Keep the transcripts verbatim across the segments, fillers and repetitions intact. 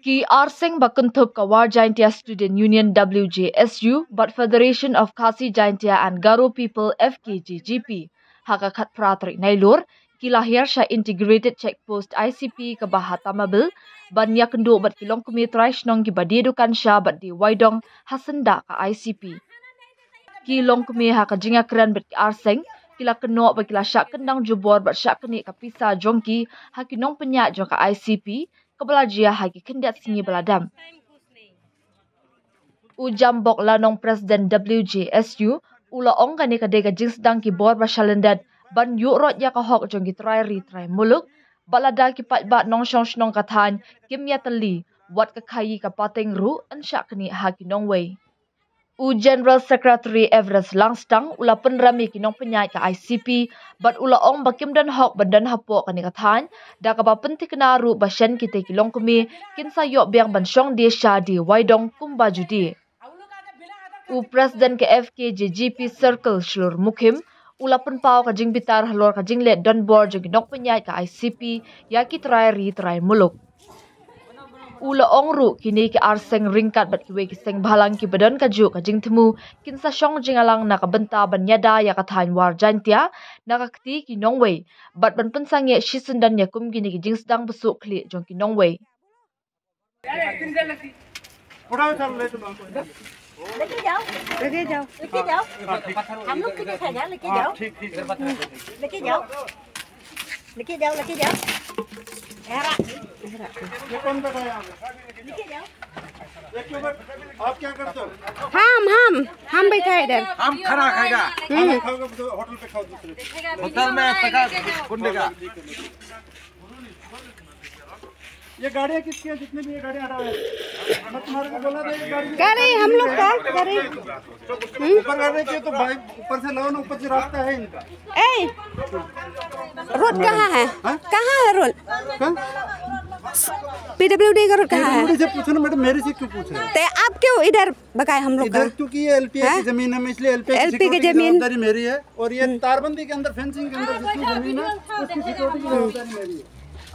Ki arseng ba kynthup ka War Jaintia Student Union W J S U bad Federation of Khasi Jaintia and Garo People F K J G P ha ka khatphra tarik Nailur ki la hiar sha Integrated Check Post I C P kaba ha Tamabil ban ïakynduh bad ki longkmie trai shnong kiba die dukan sha bad die waidong ha syndah ka I C P. Ki longkmie ha ka jingïakren bad ki arseng ki la kynnoh ba ki la shah kyndang jubor bad shah knieh ka pisa jong ki ha ki nongpynïaid jong ka I C P kaba la jia ha ki khyndiat sngi ba la dep. U Jambok Lanong, President W J S U, u la ong kane ka dei ka jingsdang ki bor ba shalyndet ban ïuh roit ïa ka hok jong ki trai ri trai muluk, bad lada ki paidbah nongshong shnong ka thaiñ kim ïatylli, wat ka khaïi ka pateng ruh yn shah knieh ha ki nongwei. U General Secretary Everest Langstang u la pynrem ïa ki nongpynïaid ka I C P bad u la ong ba kim don hok ban don hapoh kane ka thaiñ, da kaba pynthikna ruh ba shen kitei ki longkmie kin sa ïoh biang ban shong die sha die waidong kumba ju die. U President ka F K J G P Circle Shlur Mukhim u la pynpaw ka jingbitar halor ka jingleh donbor jong ki nongpynïaid ka I C P ïa ki trai ri trai muluk. U la ong ruh kine ki arseng ryngkat bad kiwei ki seng bhalang kiba don kajuh ka jingthmu kin sa shong jingïalang na ka bynta ban ïada ïa ka thaiñ War Jaintia na ka kti ki nongwei bad ban pynsangeh shisyndon ïa kum kine ki jingsdang ba suk khlieh jong ki nongwei. उठाओ सर, ले चलो। लेके जाओ, लेके जाओ, लेके जाओ। हम लोग कितने खाएगा, लेके जाओ। ठीक, ठीक। लेके जाओ, लेके जाओ, लेके जाओ। ये कौन बैठा है यहाँ पे? लेके जाओ। आप क्या करते हो? हम हम हम बैठा है इधर। हम खाना खाएगा। खाना खाओगे तो होटल पे खाओ दूसरे। होटल में ऐसा कौन देगा? ये गाड़ियाँ किसकी हैं? जितने भी ये गाड़ियाँ हटा हुआ है, मैं तुम्हारे को बोला था ये गाड़ी कर रही हम लोग का कर रही ऊपर कर रहे थे तो भाई ऊपर से लाओ ना, ऊपर से रास्ता है इनका। ए रोड कहाँ है? कहाँ है रोड? कहाँ? पीडब्ल्यूडी का रोड कहाँ है? मुझे पूछो ना मैडम, मेरे से क्यों पूछ रहे हैं? तो आप क्यों इधर भगाए हम लोग का? इधर क्योंकि ये एलपीए हैं? की जमीन है, मैं इसलिए एलपीए एलपीए की की जमीन। जवाबदारी मेरी है और ये तारबंदी के अंदर फेंसिंग के अंदर जितनी जमीन है उसकी सिक्योरिटी की जवाबदारी मेरी है।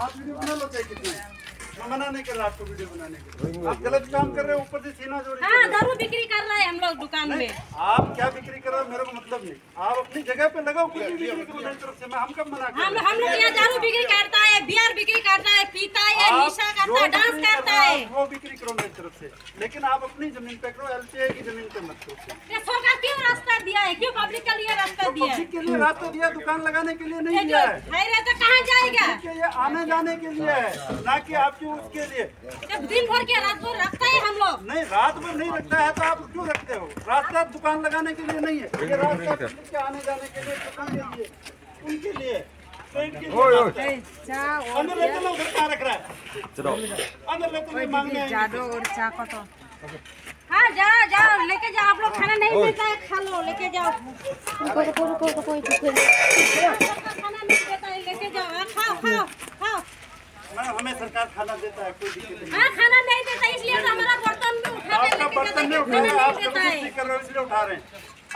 आप वीडियो बना लो चाहे कितने, मैं मना नहीं कर रहा आपको वीडियो बनाने के लिए। आप गलत काम कर रहे हो, ऊपर से सीना जोड़ हाँ, दारू बिक्री कर रहा है हम लोग दुकान में। आप क्या बिक्री कर रहे हो मेरे को मतलब नहीं, आप अपनी जगह पे लगाओ, कुछ भी बिक्री करो मेरी तरफ से, मैं हम कब मना कर हम रहे हम लोग यहाँ दारू बिक्री करता है, बियर बिक्री करता है, पीता है, आप नशा जो करता है, डांस बिक्री कर करता रहे हो, है। आप वो बिक्री करो मेरी तरफ से, लेकिन आप अपनी जमीन पे करो, एलपीए की जमीन पे मत करो। ये सरकार क्यों रास्ता दिया है, क्यों पब्लिक के लिए रास्ता तो दिया है? पब्लिक के लिए रास्ता दिया, दुकान लगाने के लिए ये नहीं जो दिया है। भाई रहता कहाँ जाएगा? क्योंकि ये आने जाने के लिए है, ना कि आपके उसके लिए। जब दिन भर के रात भर रखता है हम लोग। नहीं, रात भर नहीं रखता है तो आप क्यों रखते हो? रास्ता दुकान लगाने के लिए नहीं है, ये रास्ता पब्लिक के आने जाने के लिए, दुकान के लिए, उनके लिए, ट्रेन के लिए रास्ता है। अंदर ले चलो, उधर कहाँ रख रहा है? अंदर ले चलो, मांगने आएंगे। हाँ, जाओ, जाओ, लेके जाओ। आप लोग खाना नहीं देता है, खा लो, लेके जाओ। रुको रुको रुको रुको रुको। खाना नहीं देता है, लेके जाओ। हाँ, खाओ, खाओ, खाओ। मैडम, हमें सरकार खाना देता है, कोई दिक्कत नहीं। हाँ, खाना नहीं देता, इसलिए तो हमारा बर्तन में उठा के आपका लेके बर्तन जाते नहीं हैं, उठा खाना रहे, नहीं आप देता है। जबरदस्ती कर रहे हो, इसलिए उठा रहे हैं।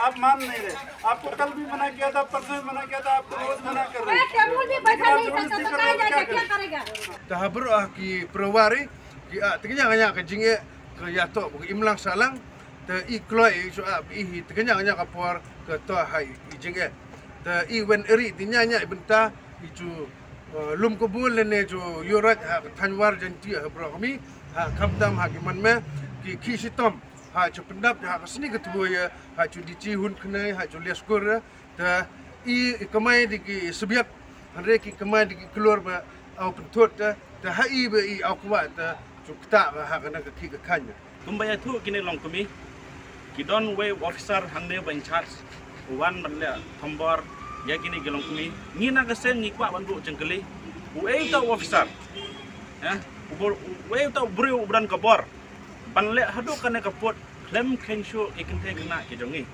आप मान नहीं रहे। आपको कल भी मना किया था, परसों भी मना किया था, आपको रोज मना कर रहे अरे, हैं। टेबल भी बैठा आप नहीं था, जबरदस्ती तो कर कहाँ रहे हो, जाएगा, क्या क्या करें? करेगा? Te ha baroh ki February ki ah tengah nya ka jingeh ka ïatoh ba ka imlang sahlang te i kloi i shu ah i hi tengah nya ka por ka toh ha i jingeh. Te i wen eri te nya nya i bynta i ju lum ka bul lane ju ïoh raj ha ka thanwar janti ha baroh kami ha khamtam ha ki man me ki ki shitom ha ju pyndap ha ka sni ka tuya ha ju di chi hun khnai ha ju lias kur. Te i kamai di ki sbiat hynrei ki kamai di ki klur ba au pynthut te te ha i ba i au kwah te ju kta ba ha kana ka ki ka khan. Kumba ïathuh kine longkmie ki don wei officer hangne ba in charge u wan ban leh thombor ïa kine ki longkmie. Ngi na ka seng ngi kwah ban buh jingkylli u ei uta u officer, eh, u bor u ei uta u briew u bran ka bor ban leh haduh kane ka pud khlem khein shuh ki kynthei khynnah ki jong ngi.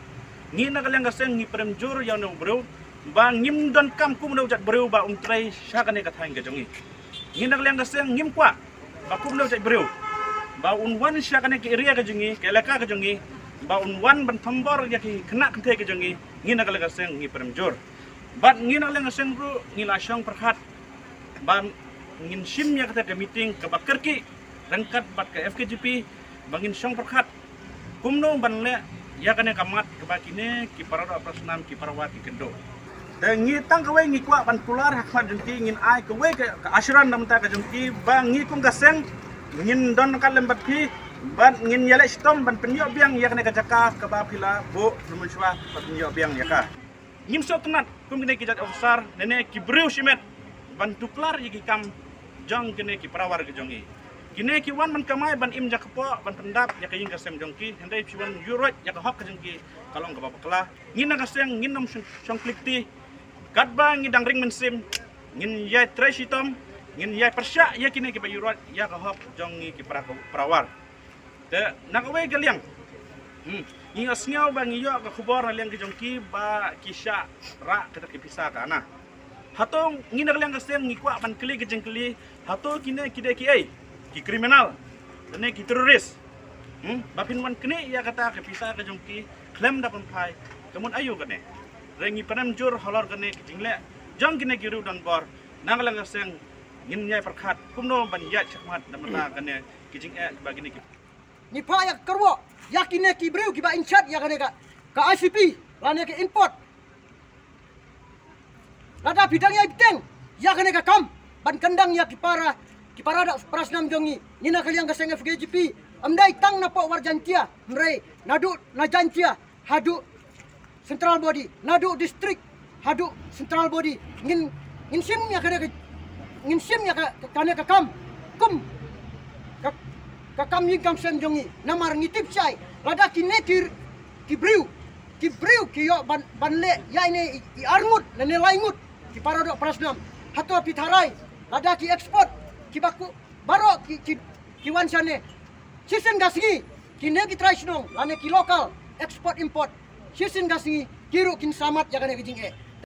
Ngi na ka liang ka seng ngi prem jur ïa une u briew ba ngim donkam kum une u jait briew ba un trei sha kane ka thaiñ ka jong ngi. Ngi na ka liang ka seng ngim kwah ba kum une u jait briew ba un wan sha kane ka area ka jong ngi, ka elaka ka jong ngi, ba un wan ban thombor ïa ki khynnah kynthei ka jong ngi. Ngi na ka liang ka seng ngi prem jur. Bad ngi na ka liang ka seng ruh ngi la shong pyrkhat ba ngin shim ïa kata ka meeting kaba kyrkieh Ryngkat bad ka F K J P ba ngin shong pyrkhat kumno ban leh ïa kane ka mat kaba kine ki para doh para snam, ki para war ki kynduh. Te ngi tang kawei ngi kwah ban kular ha khmat jong ki, ngin ai kawei ka, ka assurance na bynta ka jong ki ba ngi kum ka seng ngin don ryngkat lem bad phi, bad ngin ïaleh shitom ban pynïoh biang ïa kane ka jaka kaba phi la buh, phi la mynshwa ban pynïoh biang ïa ka. Ngim sngewtynnat kum kine ki jait officer ne ne ki briew shimet ban tuklar ïa ki kam jong kine ki para war ki jong ngi. Kine ki wan ban kamai, ban im ja kpoh, ban pyndap ïa ka ïing ka sem jong ki, hynrei phi wan ïuh roit ïa ka hok ka jong ki, ka long kaba bakla. Ngi na ka seng ngin ym shong, shong klik ti. Katba ngi dang ring mynsiem, ngin ïai trei shitom, ngin ïai pyrshah ïa kine kiba ïuh roit ïa ka hok jong ngi ki para, para war. Te na kawei ka liang, hmm, ngi ïohsngew ba ngi ïoh ka khubor na liang ki jong ki ba ki shah rah kata ki pisa ka na. Hato ngi na ka liang ka seng ngi kwah ban kylli ka jingkylli, hato kine ki dei kiei? Ki criminal ne ki terrorist? Hmm, ba phin wan knieh ïa kata ka pisa ka jong ki khlem da pynphai, ka mut aïu kane? Hynrei ngi pynim jur halor kane ka jingleh jong kine ki riew donbor. Na ka liang ka seng ngin ïai pyrkhat kumno ban ïaid shakhmat na bynta kane ki jingeh ba kine ki Ngi phah ïa ka kyrwoh ïa kine ki briew kiba in charge ïa kane ka, ka I C P lane ka import. Lada phi dang ïai bteng ïa kane ka kam ban kyndang ïa ki para, ki para doh para snam jong ngi, ngi na ka liang ka seng F K J P, ym dei tang napoh War Jaintia, hynrei naduh na Jaintia haduh central body, naduh district haduh central body, ngin, ngin shim ïa kane ka, ngin shim ïa ka, kane ka kam kum ka, ka kam ïing kam sem jong ngi. Namar ngi tip shai lada kine ki, ki briew, ki briew ki ïoh ban, ban leh ïa ine i, i arngut lane laingut ki para doh para snam, hato phi tharai lada ki export kiba ku baroh ki, ki, ki wan shane shisien ka sngi, kine ki trai shnong lane ki local export import, shisien ka sngi ki ruh kin samat ïa kane ka jingeh.